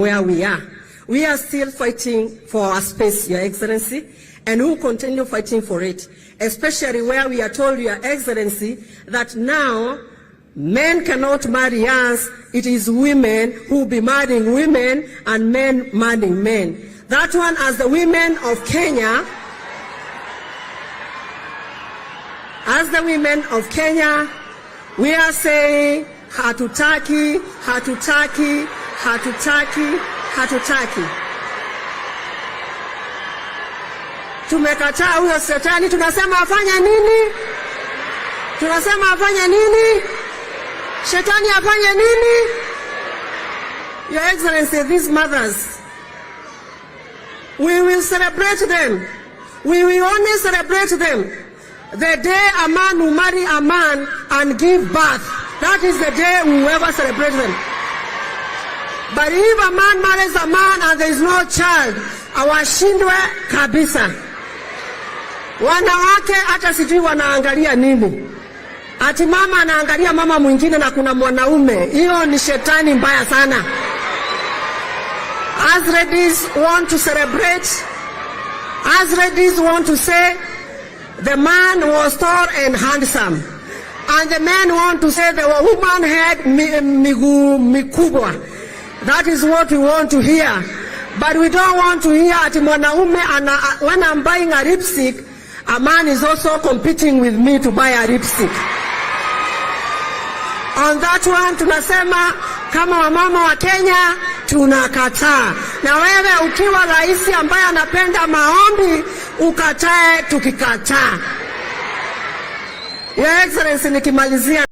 Where we are. We are still fighting for our space, Your Excellency, and we will continue fighting for it, especially where we are told, Your Excellency, that now men cannot marry us, it is women who will be marrying women and men marrying men. That one, as the women of Kenya, as the women of Kenya, we are saying hatutaki, hatutaki, hatutaki, hatutaki. Tumekataa huyo shetani, tunasema afanye nini? Tunasema afanye nini? Shetani afanye nini? Your Excellency, these mothers, we will celebrate them. We will only celebrate them the day a man will marry a man and give birth. That is the day we will ever celebrate them. But if a man marries a man and there is no child, awashindwe kabisa. Wanawake hata sijui wanaangalia nini. Ati mama anaangalia mama mwingine na kuna mwanaume. Hiyo ni shetani mbaya sana. As ladies want to celebrate, as ladies want to say the man was tall and handsome. And the men want to say the woman had miguu mikubwa. That is what we want to hear. But we don't want to hear ati mwanaume ana, when I'm buying a lipstick, a man is also competing with me to buy a lipstick. On that one tunasema kama wamama wa Kenya tunakataa. Na wewe ukiwa rais ambaye anapenda maombi, ukatae tukikataa. Your Excellency, nikimalizia